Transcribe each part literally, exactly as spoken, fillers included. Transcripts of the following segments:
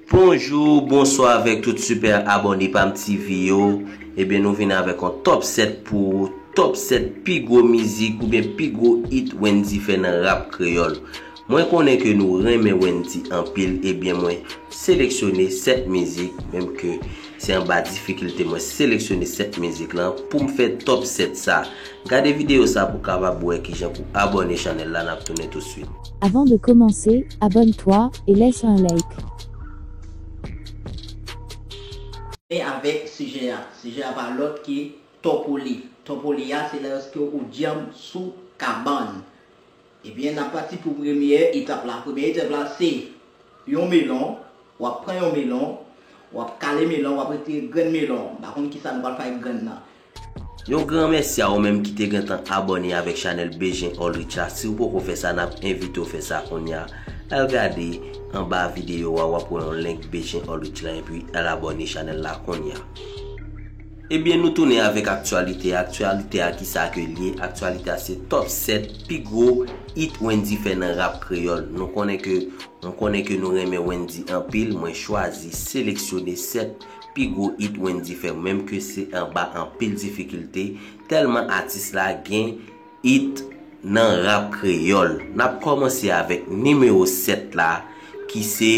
Bonjou, bonswa avèk tout sipè abòne Pam T V yo. Ebyen, nou vin avèk yon top sèt pou ou, top sèt pi gwo mizik oubyen pi gwo hit Wendyy fè nan rap kreyòl. Mwen konnen ke nou renmen Wendyy anpil, ebyen mwen seleksyone sèt mizik, menm ke se anba difikilte mwen seleksyone sèt mizik lan pou m fè top sèt sa. Gade videyo sa pou w kapab wè kijan pou abòne chanèl la, n ap tounen tousuit. Avant de commencer, abonne-toi et laisse un like. E avèk sijè a, sijè a pa lòt ke tòpoli. Tòpoli a se lèske ou dyanm sou kabann. Ebyen, n ap pati pou premyè etap la. Premyè etap la se yon melon. W ap pran yon melon, w ap kale melon, w ap retire grenn melon. M pa konn kisa nou pral fè ak grenn nan. Yon gran mèsi a ou menm ki te gentan abòne avèk chanèl Bejen Ulrich la. Si w poko fè sa, n ap envite w fè sa kounye a. Al gade anba videyo a, w ap wè yon link Bejen Ulrich la, epi al abòne chanèl la kounye a. Ebyen, nou tounen avèk aktyalite. Aktyalite a, kisa ke l ye? Aktyalite a, se top sèt pi gwo hit Wendyy fè nan rap kreyòl. Nou konnen ke, nou konnen ke nou renmen Wendyy anpil. Mwen chwazi seleksyone sèt pi gwo hit Wendyy fè, menm ke se anba anpil difikilte, tèlman atis la gen hit nan rap kreyòl. N ap kòmanse avèk nimewo sèt la, ki se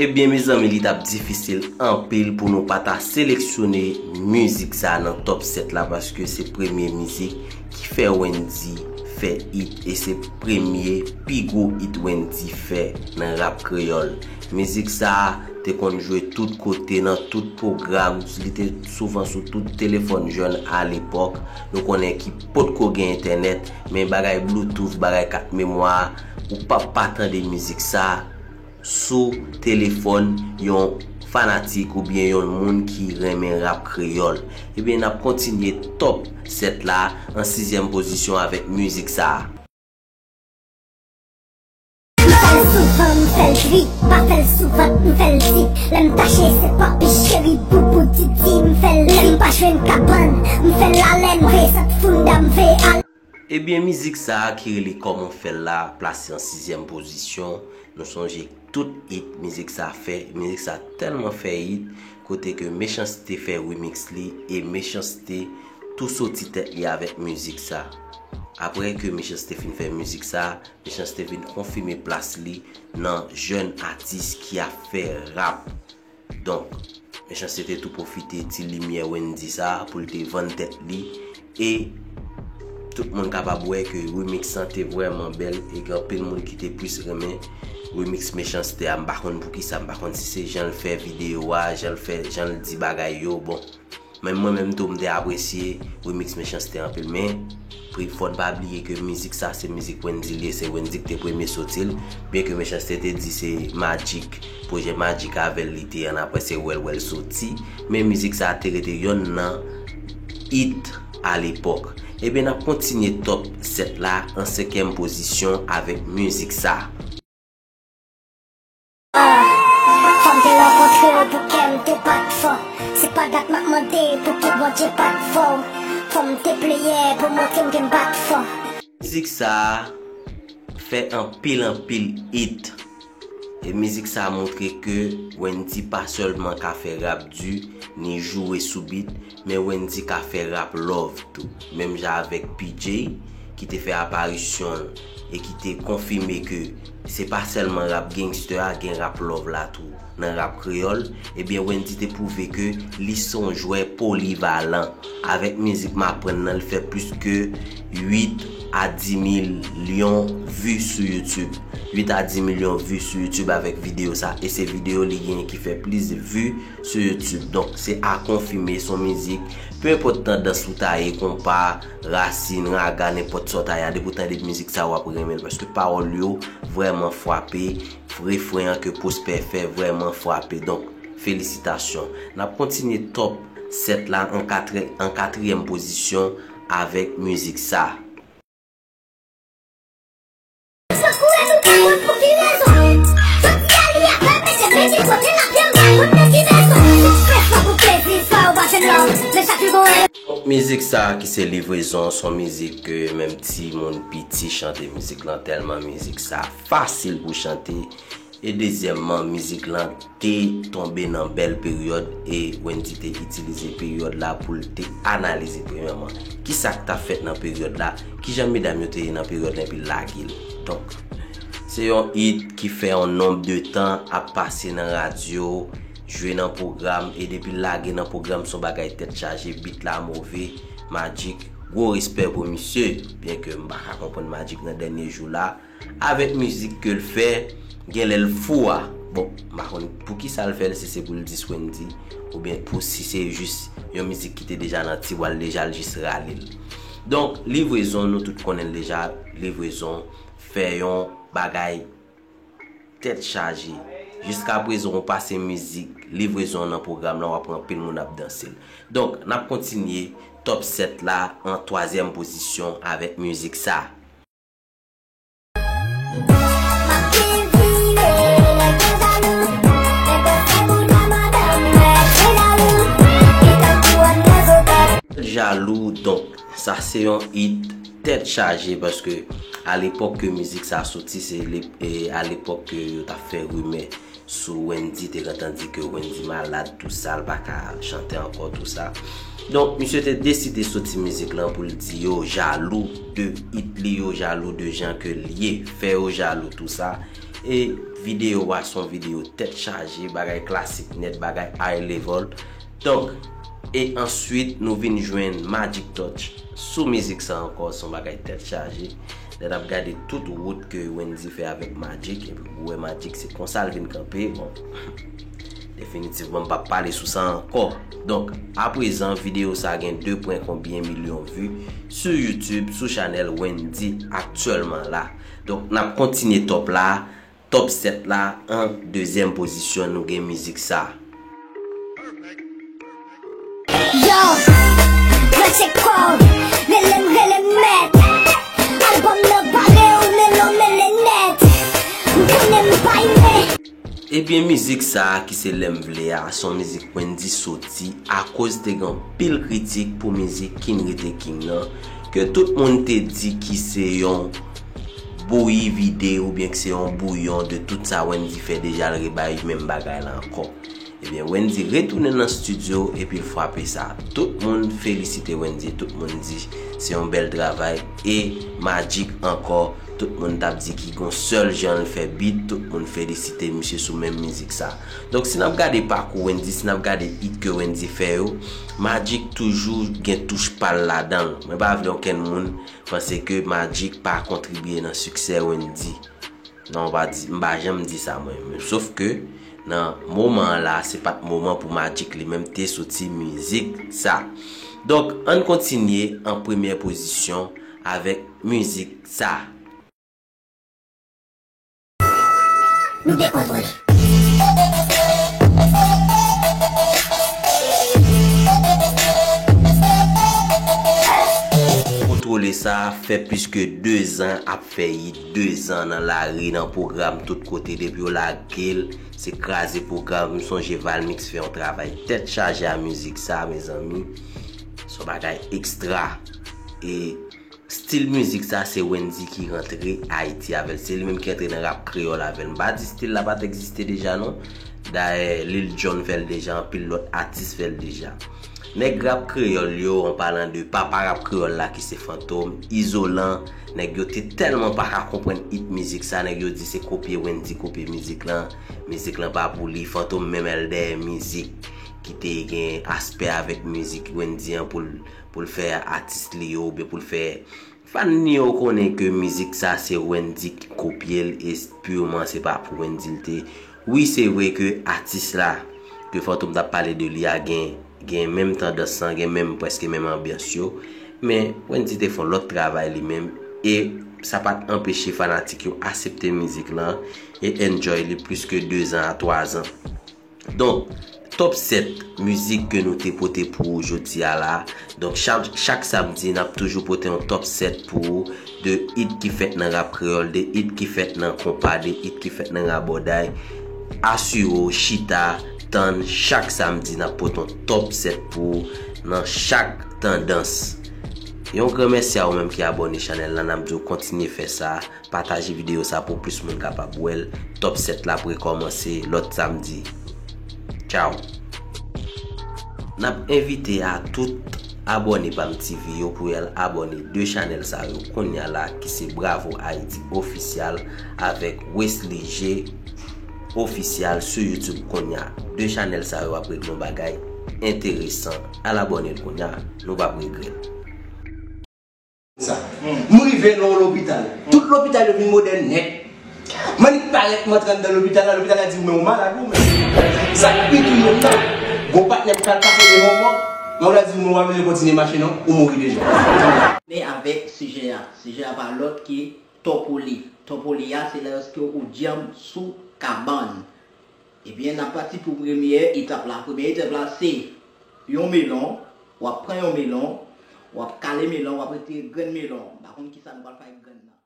Ebyen, mezanmi, li t ap difisil anpil pou nou pa ta seleksyone mizik sa nan top sèt la, paske se premye mizik ki fè Wendyy fè hit, e se premye pi gwo hit Wendyy fè nan rap kreyòl. Mizik sa a te konn jwe tout kote, nan tout pwogram, li te souvan sou tout telefòn jèn alepòk, nou konnen ki potko gen entènèt, men bagay Bluetooth, bagay kat memwa, ou p ap pa tande mizik sa sou telefòn yon fanatik oubyen yon moun ki renmen rap kreyòl. Ebyen, n ap kontinye top sèt la an sizyèm pozisyon avèk mizik sa a. M fè l souvan, m fè l di, pa fè l souvan, m fè l di. Lè m tache, se papi cheri, boubou didi, m fè l di. Lè m pa jwenn kabann, m fè l alè, m veye sant founda, m veye al. Ebyen, mizik sa a ki rele Kòman Fè L la, plase an sizyèm pozisyon. Nou sonje tout hit mizik sa a fè. Mizik sa a tèlman fè hit, kote ke Mechanste fè remix li, e Mechanste tou soti tèt li avèk mizik sa. Apre ke Mechanste fin fè mizik sa, Mechanste vin konfime plas li nan jèn atis ki ap fè rap. Donk, Mechanste te tou pwofite ti limyè Wendyy sa pou l te vann tèt li. E tout moun kapab wè ke remix lan te vrèman bèl e gen anpil moun ki te plis renmen remix Mechanste a. M pa konn poukisa, m pa konn si se jan l fè videyo a, jan l fè, jan l di bagay yo. Bon, men mwen menm tou, m te apresye remix Mechanste anpil, men pri, fò n pa bliye ke mizik sa se mizik Wendyy li ye, se Wendyy ki te premye soti l, byen ke Mechanste te di se Magic, pwojè Magic avè l li te annapre se Wèl Wèl soti, men mizik sa te rete yonn nan hit alepòk. Ebyen, n ap kontinye top sèt la an senkyèm pozisyon avèk mizik sa. Fò m te rankontre w pou kè m te bat fò. Se pa dat m ap mande pou ki Bondye bat fò. Fò m te pleyè pou montre m ke m bat fò. Mizik sa a fè anpil, anpil hit. E mizik sa a montre ke Wendyy pa sèlman ka fè rap di, ni joure sou beat, men Wendyy ka fè rap love tou. Menm jan avèk P J, ki te fè aparisyon l e ki te konfime ke se pa sèlman rap gangster a, gen rap love la tou nan rap kreyòl, ebyen Wendyy te pwouve ke li se yon jwè polivalan. Avèk mizik M aprann nan, li fè plis ke uit a di milyon vi sou YouTube. Uit a di milyon vi sou YouTube avèk videyo sa. E se videyo li genyen ki fè plis vi sou YouTube. Donk, se a konfime, se yon mizik, pe enpòt tandans ou ta ye, konpa, rasin, raga, nenpòt sa w ta ye a, depi w tande mizik sa, w ap renmen l, paske pawòl yo vrèman frape, refren an ke Prosper fè vrèman frape. Donk, felisitasyon. N ap kontinye top sèt la an katrè-, an katriyèm pozisyon avèk mizik sa. Sa kouri nou pa konn pou ki rezon. Jodi a li avè m, mesye, men di kote n ap ye, m pa konn nan ki mezon. Tout frè fò pou plezi, fò yo pa jwenn lòm. Men chak jou Donk, mizik sa a ki se Livrezon, se yon mizik ke menm timoun piti chante mizik lan, tèlman mizik sa a fasil pou chante. E dezyèmman, mizik lan te tonbe nan bèl peryòd e Wendy te itilize peryòd la pou l te analize premyèman kisa k t ap fèt nan peryòd la, kijan medam yo te ye nan peryòd la, epi l lage l. Donk, se yon hit ki fè yon nonb de tan ap pase nan radyo, jwe nan pwogram, e depi l lage nan pwogram, se yon bagay tèt chaje, beat la move, Magic, gwo respè pou misye, byenke m pa ka konprann Magic nan dènye jou la, avèk mizik ke l fè, genlè l fou a. Bon, m pa konn poukisa l fè l, si se pou l dis Wendy, oubyen pou si se jis yon mizik ki te deja nan tibwa l deja, l jis rale l. Donk, Livrezon, nou tout konnen l deja, Livrezon fè yon bagay tèt chaje. Jiskaprezan, ou pase mizik Livrezon nan pwogram lan, w ap wè anpil moun ap danse l. Donk, n ap kontinye top sèt la an twazyèm pozisyon avèk mizik sa. Jalou, donk, sa se yon hit tèt chaje, paske alepòk ke mizik sa soti, se le-, e alepòk ke yo t ap fè rimè sou Wendy, te gentan di ke Wendy malad, tou sa, l pa ka chante ankò, tou sa. Donk, misye te deside soti mizik lan pou l di yo jalou de hit li, yo jalou de jan ke l ye, fè yo jalou, tou sa. E videyo a se yon videyo tèt chaje, bagay klasik nèt, bagay high level. Donk, e answit, nou vin jwenn Magic Touch sou mizik sa ankò, se yon bagay tèt chaje. Lè n ap gade tout wout ke Wendy fè avèk Magic, epi ou wè Magic se konsa l vin kanpe, bon, definitivman, m p ap pale sou sa ankò. Donk, aprezan, videyo sa gen de pwen konbyen milyon vi sou YouTube, sou chanèl Wendy aktyèlman la. Donk, n ap kontinye top la. Top sèt la, an dezyèm pozisyon, nou gen mizik sa. Yo, branche kò w, rele m, rele m mèt. Albòm nan pare, ou mele, w mele nèt. M konnen m pa imen. Ebyen, mizik sa a ki se Lè m vle a, se yon mizik Wendy soti akoz te gen anpil kritik pou mizik King Rete King nan, ke tout moun te di ki se yon bouyi vide oubyen ke se yon bouyon de tout sa Wendy fè deja, l rebay menm bagay la ankò. Ebyen, Wendy retounen nan estidyo epi l frape sa. Tout moun felisite Wendy, tout moun di se yon bèl travay. E Magic ankò, tout moun t ap di ki gon sèl jan l fè beat, tout moun felisite misye sou menm mizik sa. Donk, si n ap gade pakou Wendy, si n ap gade hit ke Wendy fè yo, Magic toujou gen touch pa l ladan l. Mwen pa vle okenn moun panse ke Magic pa kontribye nan siksè Wendy. Non, m pa di, m pa janm di sa mwen. Men sof ke nan moman an la, se pa t moman pou Magic li menm te soti mizik sa. Donk, ann kontinye an premyè pozisyon avèk mizik sa. Nou dekontwole. Kontwole sa fè plis ke de zan ap fè hit, de zan nan lari, nan pwogram, tout kote. Depi yo lage l, se kraze pwogram. M sonje Valmix fè yon travay tèt chaje a mizik sa, mezanmi. Se yon bagay ekstra. E stil mizik sa, se Wendy ki rantre Ayiti avè l. Se li menm ki rantre nan rap kreyòl avè l. M pa di stil la pa t egziste deja, non. Dayè, Lil Jon fè l deja, anpil lòt atis fè l deja. Nèg rap kreyòl yo, an palan de papa rap kreyòl la ki se Fantom, Izolan, nèg yo te tèlman pa ka konprann hit mizik sa, nèg yo di se kopye Wendy kopye mizik lan, mizik lan pa pou li, Fantom menm al dèyè mizik ki te gen aspè avèk mizik Wendy an pou l, pou l fè atis li yo, oubyen pou l fè fan li yo konnen ke mizik sa se Wendy ki kopye l e s-, pirman se pa pou Wendy l te. Wi, se vre ke atis la, ke Fantom t ap pale de li a, gen, gen menm tandans lan, gen menm, prèske menm anbyans yo, men Wendy te fè yon lòt travay li menm, e sa pa t anpeche fanatik yo asepte mizik lan e enjoy li plis ke de zan a twa zan. Donk, top sèt mizik ke nou te pote pou ou jodi a la. Donk, chak, chak samdi, n ap toujou pote yon top sèt pou ou de hit ki fèt nan rap kreyòl, de hit ki fèt nan konpa, de hit ki fèt nan rabòday. Asire w chita, tann chak samdi, n ap pote yon top sèt pou ou nan chak Tandans. Yon gran mèsi a ou menm ki abòne chanèl la, n ap di w kontinye fè sa, pataje videyo sa pou plis moun kapab wè l. Top sèt la ap rekòmanse lòt samdi. Tchao. N ap envite a tout abòne Pam T V yo pou y al abòne de chanèl sa yo kounye a la ki se Bravo Haiti Official avèk Wesley G Official sou YouTube kounye a. De chanèl sa yo ap regle yon bagay enteresan. Al abòne l kounye a, nou p ap regrèt. Sa. M rive nan yon lopital. Tout lopital yo vin modèn nèt. M annik parèt m antre anndan lopital la, lopital la di w men ou malad ou men. Sa k pi touye m nan, gon patnè m pral pase devan mòg, mòg la di w men ou pa bezwen kontinye mache non, ou mouri deja. Men avèk sijè a. Sijè a pa lòt ke tòpoli. Tòpoli a se lèske ou dyanm sou kabann. Ebyen n ap pati pou premyè etap la. Premyè etap la se yon melon, w ap pran yon melon, w ap kale melon, w ap retire grenn melon. M pa konn kisa nou pral fè ak grenn nan.